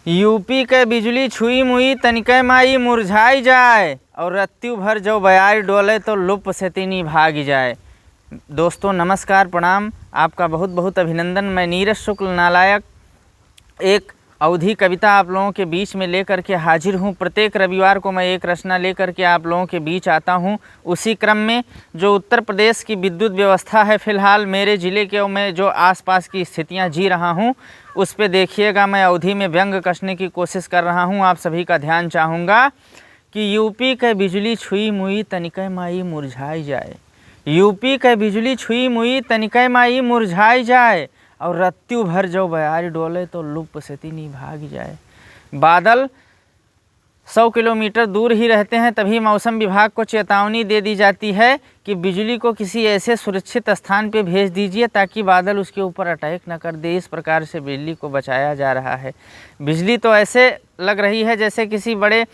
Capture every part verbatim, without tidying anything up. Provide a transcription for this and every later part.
यूपी के बिजुली छुई मुई तनिकै माई मुरझाई जाए, और रत्त्यु भर जो बयार डोले तो लुप्प से तिनी भागि जाए। दोस्तों नमस्कार, प्रणाम, आपका बहुत बहुत अभिनंदन। मैं नीरज शुक्ल नालायक एक अवधी कविता आप लोगों के बीच में लेकर के हाजिर हूँ। प्रत्येक रविवार को मैं एक रचना लेकर के आप लोगों के बीच आता हूँ। उसी क्रम में जो उत्तर प्रदेश की विद्युत व्यवस्था है, फिलहाल मेरे ज़िले के में जो आसपास की स्थितियाँ जी रहा हूँ, उस पे देखिएगा। मैं अवधी में व्यंग कसने की कोशिश कर रहा हूँ। आप सभी का ध्यान चाहूँगा कि यूपी के बिजुली छुई मुई तनिकै माई मुरझाई जाए, यूपी के बिजुली छुई मुई तनिकै माई मुरझाई जाए, और रत्त्यु भर जो बयार डोले तो लुप्प से तिनी भागि जाए। बादल सौ किलोमीटर दूर ही रहते हैं, तभी मौसम विभाग को चेतावनी दे दी जाती है कि बिजली को किसी ऐसे सुरक्षित स्थान पे भेज दीजिए ताकि बादल उसके ऊपर अटैक न कर दे। इस प्रकार से बिजली को बचाया जा रहा है। बिजली तो ऐसे लग रही है जैसे किसी बड़े,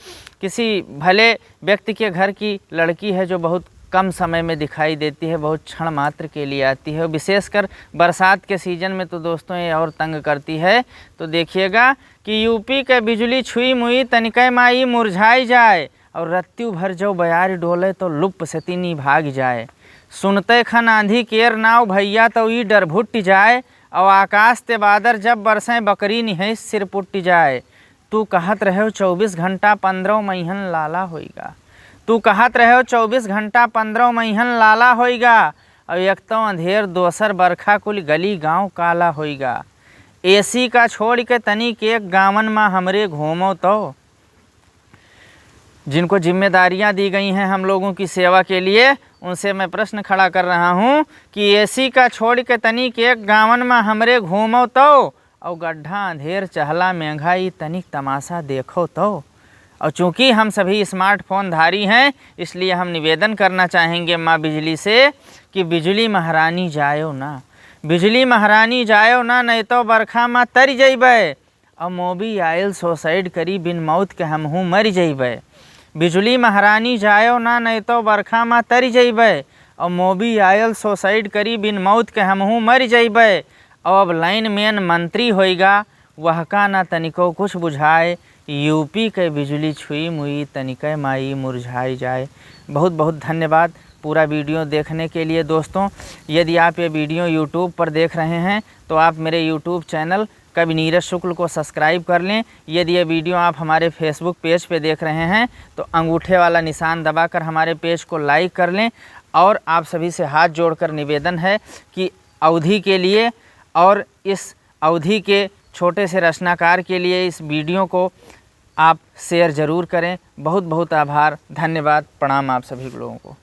किसी भले व्यक्ति के घर की लड़की है जो बहुत कम समय में दिखाई देती है, बहुत क्षण मात्र के लिए आती है। विशेषकर बरसात के सीजन में तो दोस्तों ये और तंग करती है। तो देखिएगा कि यूपी के बिजुली छुई मुई तनिकै माई मुरझाई जाए, और रत्त्यु भर जो बयार डोले तो लुप्प से तिनी भागि जाए। सुनते खन आँधी केर नाव भैया तो ई डर भुट्टि जाए, और आकाश ते बादर जब बरसैं बकरी निहैस सिर पुट्टि जाए। तू कहत रहेव चौबीस घंटा पंद्रह मइहन लाला होइगा, तू कहत रहेव चौबीस घंटा पंद्रह मइहन लाला होइगा, और एक तो अंधेर दोसर बरखा कुल गली गाँव काला होइगा। एसी का छोड़ि के तनिक एक गाँवन मा हमरे घूमो तो। जिनको जिम्मेदारियां दी गई हैं हम लोगों की सेवा के लिए, उनसे मैं प्रश्न खड़ा कर रहा हूँ कि एसी का छोड़ि के तनिक एक गाँवन मा हमरे घूमो तो, और गड्ढा अंधेर चहला मेंघा ई तनिक तमाशा देखो तो। और चूँकि हम सभी स्मार्टफोन धारी हैं, इसलिए हम निवेदन करना चाहेंगे माँ बिजली से कि बिजली महारानी जायो ना, बिजली महारानी जायो ना, नहीं तो बरखा मा तरि जइबे। और मोबी आयल सुसाइड करी बिन मौत के हमहूँ मरि जइबे। बिजुली महारानी जायो ना, नहीं तो बरखा मा तरि जइबे। और मोबी आयल सुसाइड करी बिन मौत के हमहूँ मरि जइबे। और अब लाइनमैन मंत्री होइगा, वहका ना तनिको कुछ बुझाए। यूपी के बिजुली छुई मुई तनिकै माई मुरझाई जाए। बहुत बहुत धन्यवाद पूरा वीडियो देखने के लिए दोस्तों। यदि आप ये वीडियो YouTube पर देख रहे हैं तो आप मेरे YouTube चैनल कवि नीरज शुक्ल को सब्सक्राइब कर लें। यदि ये वीडियो आप हमारे Facebook पेज पे देख रहे हैं तो अंगूठे वाला निशान दबाकर हमारे पेज को लाइक कर लें। और आप सभी से हाथ जोड़कर निवेदन है कि अवधी के लिए और इस अवधी के छोटे से रचनाकार के लिए इस वीडियो को आप शेयर ज़रूर करें। बहुत बहुत आभार, धन्यवाद, प्रणाम आप सभी लोगों को।